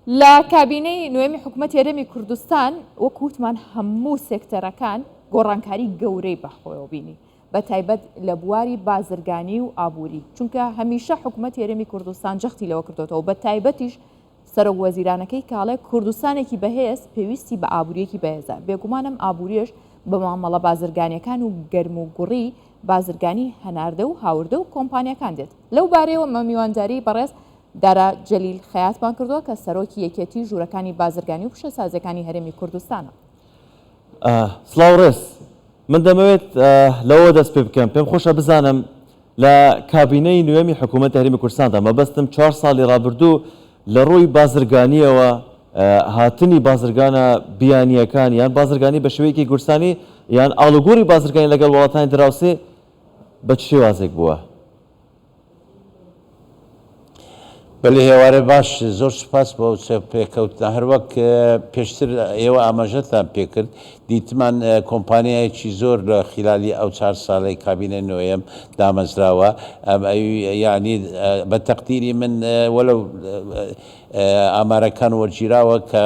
لە کابینەی نوێمی حکومەتی هەرێمی کوردستان وەکو وتمان هەموو سێکتەرەکان گۆڕانکاری گەورەی بەخۆیەوە بینی بە تایبەت لە بواری بازرگانی و ئابووری چونکە هەمیشە حکومەتی هەرێمی کوردستان جەختی لەوە کردوێتەوە بە تایبەتیش سەرۆک وەزیرانەکەی کاڵێ کوردستانێکی بەهێز پێویستی بە ئابووریەکی بەهێزە بێگومانم ئابووریش بە مامەڵە بازرگانیەکان و گەرم و گوڕی بازرگانی هەناردە و هاوردە و کۆمپانیەکان دێت لەو بارەیەوە مە میوانداری بەڕێز دارا جەلیل خەیاتمان کردووە کە سەرۆکی یەکێتی ژوورەکانی بازرگانی و پیشەسازیەکانی هەرێمی کوردستانە. سڵاو ڕێز. من دەمەوێت لەوەوە دەست پێ بکەم، پێم خۆشە بزانم لە کابینەی نوێمی حکوومەتی هەرێمی کوردستاندا، مەبەستم چوار ساڵی ڕابردوو لە ڕووی بازرگانییەوە هاتنی بازرگانە بیانییەکان یان بازرگانی بە شێوەیەکی گورسانی یان ئاڵوگۆڕی بازرگانی لەگەڵ وڵاتانی دراوسێ بە چ شێوازێک بووە؟ بەلی هێوارێ باش زۆر سوپاس بۆ ئەو چاوپێکەوتنە هەروەک پێشتر ئێوە ئاماژەتان پێکرد دیتمان کۆمپانیایەکی زۆر لە خیلالی ئەو چار سالەی کابینە نۆیەم دامەزراوە یعنی بە تەقدیری من وەلو ئامارەکان وەرگیراوە کە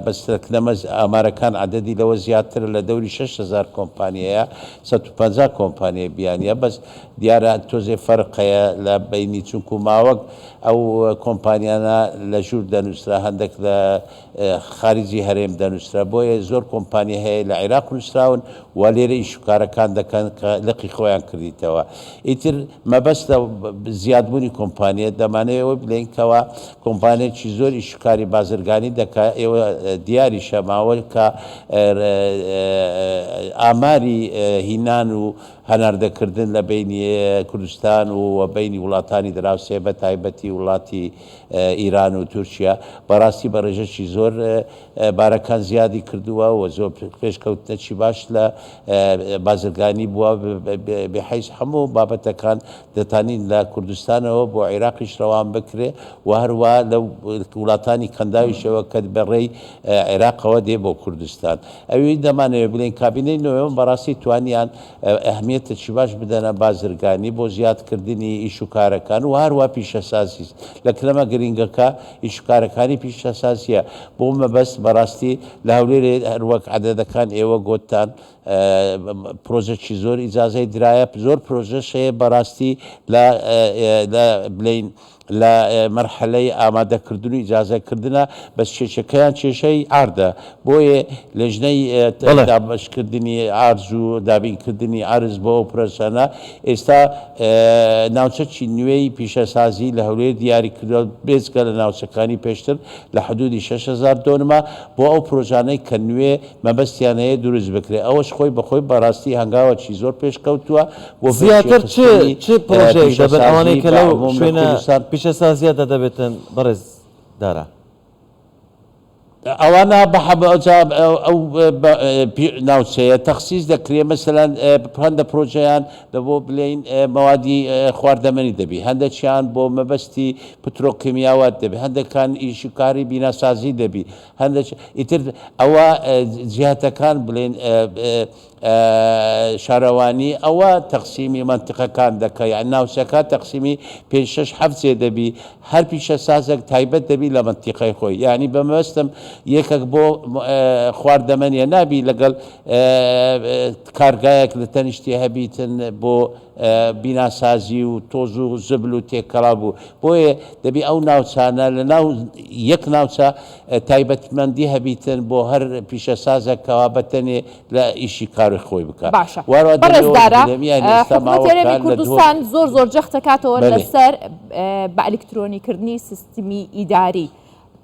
بەس لەمە ئامارەکان عەدەدی لەوە زیاترە لە دەوری 6000 کۆمپانیایە 150 کۆمپانیای بیانیە بەس دیارە تۆزێ فەرق هەیە لە بەینی چونکو ماوەک ئەو کۆمپانیانە لە ژوور دەنووسرا هەندێک لە خارجی هەرێم دەنووسرا بۆیە زۆر کۆمپانیا هەیە لە عێراق نووسراون و لێرە ئیش و کارەکان دەکەن کە لقی خۆیان کردیتەوە ئیتر مەبەست لە زیادبوونی کۆمپانیە دەمانەوێ ئەوە بلێین کەوا کۆمپانیەکی زۆر ئیش و کاری بازرگانی دەکا ئێوە دیاریشە ماوە کە ئاماری هینان و هەناردەکردن لە بەینی کوردستان و بەینی وڵاتانی دراوسێ بە تایبەتی وڵاتی ئیران و تورکیا بەڕاستی بە ڕێژەکی زۆر بارەکان زیادی کردووە و زۆر پێشکەوتنەکی باش لە بازرگانی بووە بحیث هەموو بابەتەکان دەتانین لە کوردستانەوە بۆ عێراقیش ڕەوان بکرێ و هەروە لە وڵاتانی کەنداویشەوە کە بە ڕێی عێراقەوە دێ بۆ کوردستان. ئەوی دەمانەوێ بلێین کابینەی نۆیەم بەڕاستی توانیان ئەهمیەتێکی باش بدەنە بازرگانی بۆ زیاد کردنی ئیش و کارەکان و هەروا پیشەسازی لە کلەمە گرینگەکە ئیش و کارەکانی پیشەسازیە بۆ مەبەست بەڕاستی لە هەولێرێ هەروەک عەدەدەکان ئێوە گۆتتان پرۆژەکی زۆر ئیجازەی درایە زۆر پرۆژەش هەیە بەڕاستی لە لە بلێین لە مەرحەلەی ئامادەکردن و ئیجازەکردنە، بەس کێشەکەیان کێشەی عەردە، بۆیە لێژنەی دابەشکردنی عەرز و دابینکردنی عەرز بۆ ئەو پرۆژانە ئێستا ناوچەکی نوێی پیشەسازی لە هەولێر دیاری کردوە، بێجگە لە ناوچەکانی پێشتر لە حدودی 6000 دۆنمە بۆ ئەو پرۆژانەی کە نوێ مەبەستیان هەیە دروست بکرێت، ئەوەش خۆی بە خۆی بەڕاستی هەنگاوەکی زۆر پێشکەوتووە بۆ زیاتر چ پێشخستنی چ پڕۆژەیەک دەبن ئەوانەی پیشەسازی کە بە لەو عموم لە شوێنە کوردستان. پیشەسازییەدا دەبێتن بەڕێز دارا؟ ئەوانە بە حەبە جا ئەو ناوچەیە تەخسیس دەکرێ مەسەلەن هەندە پرۆژەیان لە بۆ بلێین مەوادی خواردەمەنی دەبی هەندەکیان بۆ مەبەستی پترۆکیمیاوات دەبی هەندەکان ئیش و کاری بیناسازی دەبی هەندێک ئیتر ئەوە جیهەتەکان بڵێن شارەوانی ئەوە تەقسیمی مەنتیقەکان دەکا یان ناوچەکە تەقسیمی پێنج شەش حەفت جێ دەبی هەر پیشەسازێک تایبەت دەبی لە مەنتیقەی خۆی یانی بە مەبەستم یەکەک بۆ خواردەمەنیە نابی لەگەڵ کارگایەک لە تەنیشتی هەبیتن بۆ بیناسازی و تۆز و زبل و تێکەڵاو بوو بۆیە دەبی ئەو ناوچانە لە ناو یەک ناوچە تایبەتمەندی هەبیتن بۆ هەر پیشەسازێک کەوا بەتەنێ لە ئیشی کاری خۆی بکا باشە واروا بەڕێز دەمەوێت دارا بلێم یانی ئێستا حکومەتی ماوەکە هەرێمی لە دهۆک کوردستان زۆر زۆر جەخت دەکاتەوە بەلێ. لەسەر بە ئەلیکترۆنی کردنی سیستمی ئیداری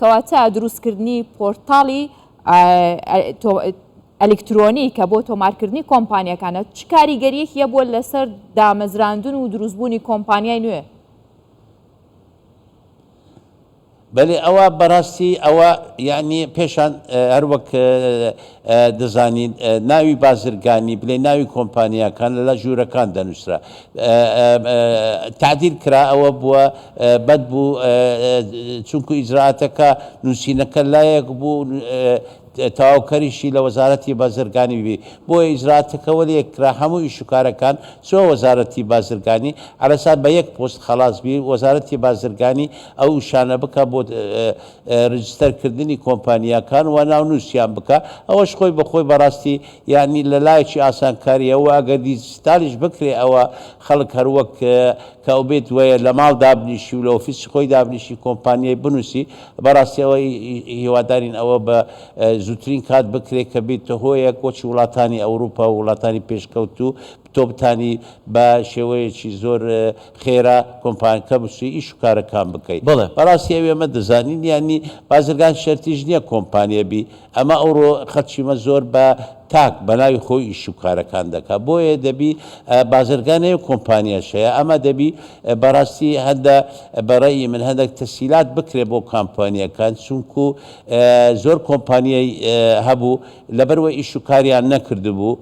کەواتە دروستکردنی پۆرتاڵی ئەلیکترۆنی کە بۆ تۆمارکردنی کۆمپانیاکانە چ کاریگەریەکی هەبووە لەسەر دامەزراندن و دروستبوونی کۆمپانیای نوێ؟ بەلی ئەوە بەراستی ئەوە یەعنی پێشان هەر وەک دەزانین ناوی بازرگانی بلێ ناوی کۆمپانیاکان لە ژوورەکان دەنووسرا تعدیل کرا ئەوە بووە بەد بوو چونکو ئیجرائاتەکە نووسینەکە لایەک بوو. تەواوکەریشی لە وەزارەتی بازرگانی بی بۆیە ئیجرائاتەکە وەلێ کرا هەموو ئیش و کارەکان چوە وەزارەتی بازرگانی عەلەسات بە یەک پۆست خەڵاس بی وەزارەتی بازرگانی ئەو ئیشانە بکا بۆ رجستەر کردنی کۆمپانیاکان و ناونوسیان بکا ئەوەش خۆی بە خۆی بەڕاستی یانی لە لایەکی ئاسانکاریە و ئەگەر دیجیتالیش بکرێ ئەوە خەڵک هەر وەک کە ئەو بێت وەیە لە ماڵ دابنیشی و لە ئۆفیسی خۆی دابنیشی کۆمپانیای بنوسی بەڕاستی ئەوە هیوادارین ئەوە بە زووترین کات بکرێت کە بێتە هۆیەک وەکی وڵاتانی ئەوروپا و وڵاتانی پێشکەوتوو تۆ بتانی بە شێوەیەکی زۆر خێرا کۆمپانکە بچی ئیش و کارەکان بکەی. بەڵێ. بەڕاستی ئەوێ ئێمە دەزانین یانی بازرگان شەرتیش نیە کۆمپانیە بی ئەمە ئەوڕۆ خەڵکی مە زۆر بە تاک بە ناوی خۆی ئیش و کارەکان دەکا بۆیە دەبی بازرگان هەیە و کۆمپانیاش هەیە ئەمە دەبی بەڕاستی هەندە بە ڕەئی من هەندەک تەسهیلات بکرێ بۆ کامپانیەکان چونکو زۆر کۆمپانیای هەبوو لەبەروەی ئیش و کاریان نەکردبوو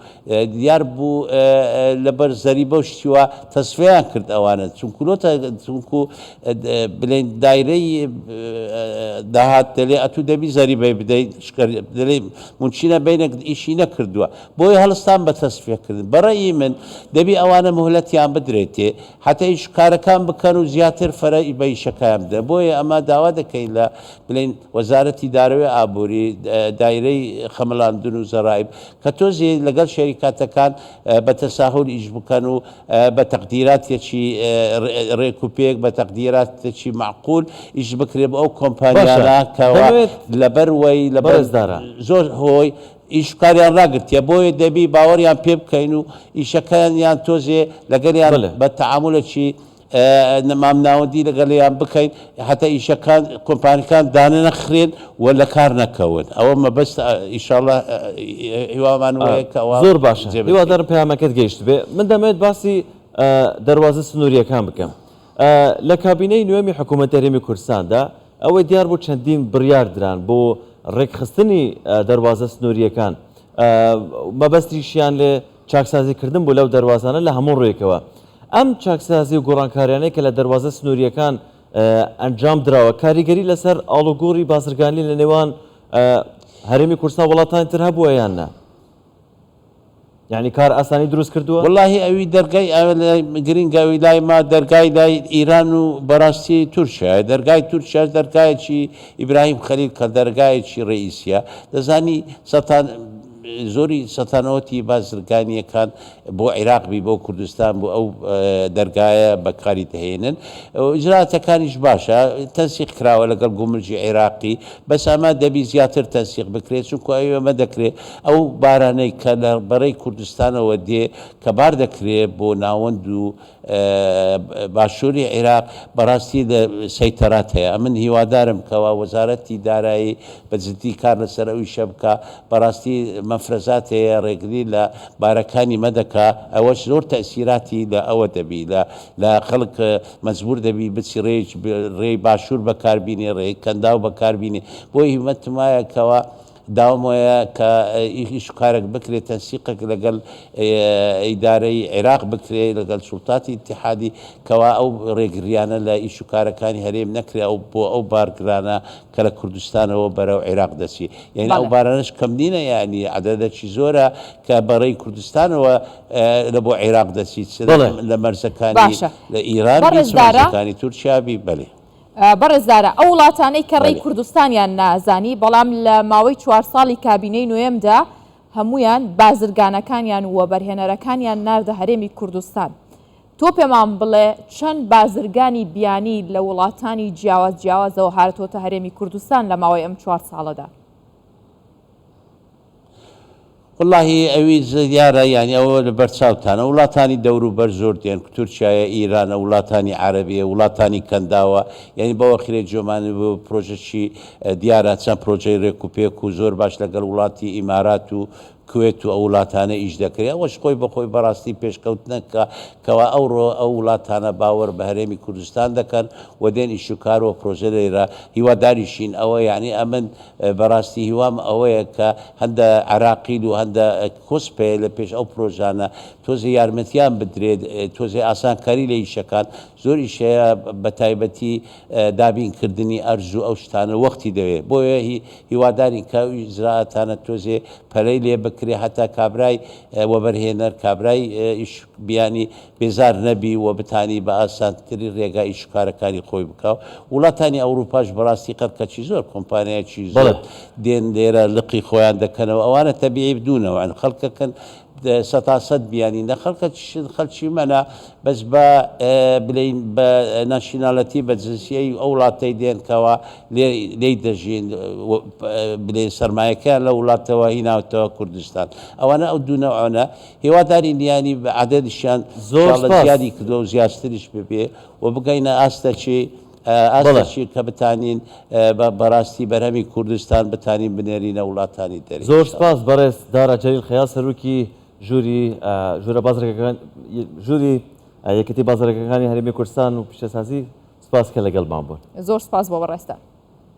دیار بوو لەبەر زەریبە و شتی وا تەسفیەیان کرد ئەوانە چونکو لۆ چونکو بلێن دایرەی داهات دەلێ ئەتوو دەبی زەریبەی بدەی دەلێ مونچینە بینێک ئیشی نەکردووە بۆیە هەڵستان بە تەسفیە کردن بەڕەئی من دەبی ئەوانە مهلەتیان بدرێتێ حتا ئیش کارەکان بکەن و زیاتر فەرە بە ئیشەکەیان بدەن بۆیە ئەمە داوا دەکەین لە بلێن وەزارەتی دارەوەی ئابووری دایرەی خەملاندن و زەرائب کە تۆزێ لەگەڵ شەریکاتەکان بە تەساهول ئیش بکەن و بە تەقدیراتێکی ڕێک و پێک بە تەقدیراتێکی مەعقول ئیش بکرێ بۆ ئەو باشە کۆمپانیانە کەوا دەمەوێت لەبەر وەی لەبەر بەڕێز دارا. زۆر هۆی ئیش و کاریان ڕاگرتیە بۆیە دەبی باوەڕیان پێ بکەین و ئیشەکەیان تۆزێ لەگەڵیان بەلێ. بە تەعامولێکی مامناوەندی لەگەڵیان بکەین هەتا ئیشەکان کۆمپانیەکان دانەنەخرێن و لەکار نەکەون ئەوە مەبەست ئیشاڵا هیوامان وایە کە ئەوە زۆر باشە جێبەجێ هیوادارم پەیامەکەت گەیشتبێ من دەمەوێت باسی دەروازە سنووریەکان بکەم لە کابینەی نوێمی حکوومەتی هەرێمی کوردستاندا ئەوەی دیار بوو چەندین بڕیار دران بۆ ڕێکخستنی دەروازە سنووریەکان مەبەستیشیان لێ چاکسازی کردن بوو لەو دەروازانە لە هەموو ڕوویەکەوە. ئەم چاکسازی و گۆڕانکاریانەی کە لە دەروازە سنوورییەکان ئەنجام دراوە، کاریگەری لەسەر ئاڵوگۆڕی بازرگانی لە نێوان هەرێمی کوردستان و وڵاتانی تر هەبووە یان نا؟ یانی کار ئاسانی دروست کردووە؟ وەڵاهی ئەوی دەرگای گرینگ ئەوی لای ما دەرگای لای ئیران و بەڕاستی تورکیایە دەرگای تورکیاش دەرگایەکی ئیبراهیم خەلیل کە دەرگایەکی ڕئیسیە دەزانی سەتان زۆری سەتانەوەتی بازرگانیەکان بۆ عیراق بی بۆ کوردستان بۆ ئەو دەرگایە بەکاری دەهێنن ئیجراتەکانیش باشە تەنسیق کراوە لەگەڵ گومرگی عێراقی بەس ئەمە دەبی زیاتر تەنسیق بکرێت چونکو ئەوێ مە دەکرێت ئەو بارانەی کە لە بەرەی کوردستانەوە دێ کە بار دەکرێ بۆ ناوەند و باشووری عیراق بەڕاستی لە سەیتەرات هەیە ئەمن هیوادارم کەوا وەزارەتی دارایی بە جدی کار لەسەر ئەو ئیشە بکا بەڕاستی مەفرەزات هەیە ڕێگری لە بارەکانی مە دەکا ئەوەش زۆر تەئسیراتی لە ئەوە دەبی لە لە خەڵک مەجبور دەبی بچی ڕێیەکی ڕێی باشوور بەکار بینێ ڕێی کەنداو بەکار بینێ بۆیە هیمەتم وایە کەوا داوام وایە کە ئیش و کارێک بکرێت تەنسیقێک لەگەڵ ئیدارەی عێراق بکرێت لەگەڵ سوڵتاتی ئیتیحادی کەوا ئەو ڕێگریانە لە ئیش و کارەکانی هەرێم نەکرێ ئەو بۆ ئەو بارگرانە کە لە کوردستانەوە بەرەو عێراق دەچی یعنی ئەو بەڵێ. بارانەش کەم نینە یعنی عەدەدەکی زۆرە کە بەڕێی کوردستانەوە لە بۆ عێراق دەچی چ بەڵێ. لە مەرزەکانی باشە لە ئیران بی بەڕێز چ دارا. مەرزەکانی تورکیا بی بەلێ. بەڕێز دارا، ئەو وڵاتانەی کە ڕێی بەلێ. کوردستانیان نازانی، بەڵام لە ماوەی چوار ساڵی کابینەی نۆیەمدا هەموویان بازرگانەکانیان و وەبەرهێنەرەکانیان ناردە هەرێمی کوردستان. تۆ پێمان بڵێ چەند بازرگانی بیانی لە وڵاتانی جیاواز جیاوازەوە هاتۆتە هەرێمی کوردستان لە ماوەی ئەم چوار ساڵەدا؟ وەڵاهی ئەوی دیارە یانی ئەوە لە بەرچاوتانە وڵاتانی دەوروبەر زۆر دێن تورکیایە ئیرانە وڵاتانی عەرەبیە وڵاتانی کەنداوە یانی بەوە خرێ جۆمان پرۆژەکی دیارە چەند پرۆژەی رێک و پێک و زۆر باش لەگەڵ وڵاتی ئیمارات و کوێت و ئەو وڵاتانە ئیش دەکرێ ئەوەش خۆی بە خۆی بەڕاستی پێشکەوتنە کە کەوا ئەوڕۆ ئەو وڵاتانە باوەڕ بە هەرێمی کوردستان دەکەن و دێن ئیش و کار و پرۆژە لێرە هیواداریشین ئەوە یانی ئەمن بەڕاستی هیوام ئەوەیە کە هەندە عەراقیل و هەندە کۆسپ هەیە لە پێش ئەو پرۆژانە تۆزێ یارمەتیان بدرێت تۆزێ ئاسانکاری لە ئیشەکان زۆر ئیش هەیە بەتایبەتی دابین کردنی ئەرز و ئەو شتانە وەختی دەوێ بۆیە هیوادارین کە ئەو ئیجرائاتانە تۆزێ پەلەی لێ بکرێ هەتا کابرای وەبەرهێنەر کابرای ئیش بیانی بێزار نەبی و بتانی بە ئاسانترین رێگا ئیش و کارەکانی خۆی بکا و وڵاتانی ئەوروپاش بەڕاستی قەرکەچی زۆر کۆمپانیایەکی زۆر دێن لێرە لقی خۆیان دەکەنەوە ئەوانە تەبیعی دوونەوەن خەڵکەکەن سەتا سەت بیانی نە خەڵکەچیشن خەڵکی مەنا بەس بە بلین بە nationality بە جنسیەی ئەو وڵاتەی دێن کەوا لێی دەژین بلێن سەرمایەکەیان لە وڵاتەوە هیناوتەوە کوردستان ئەوانە ئەو دوو نەوعەنە هیوادارین یانی عەدەدیشیان زۆر ئینشاڵڵە سپاس. زیادی کردوە و زیاتریش ببێ و بگەینە ئاستەکی بەڵێ. ئاستەکی کە بتانین بە بەراستی بەرهەمی کوردستان بتانین بنێرینە وڵاتانی دەرێ زۆر ئینشاڵڵە. سپاس بەڕێز دارا جەلیل خەیاڵ سەرۆکی ژووری ژوورە بازرگەکان ژووری یەکێتی بازرگەکانی هەرێمی کوردستان و پیشەسازی سپاس کە لەگەڵمان بوون. زۆر سپاس بۆ بەڕێزتان.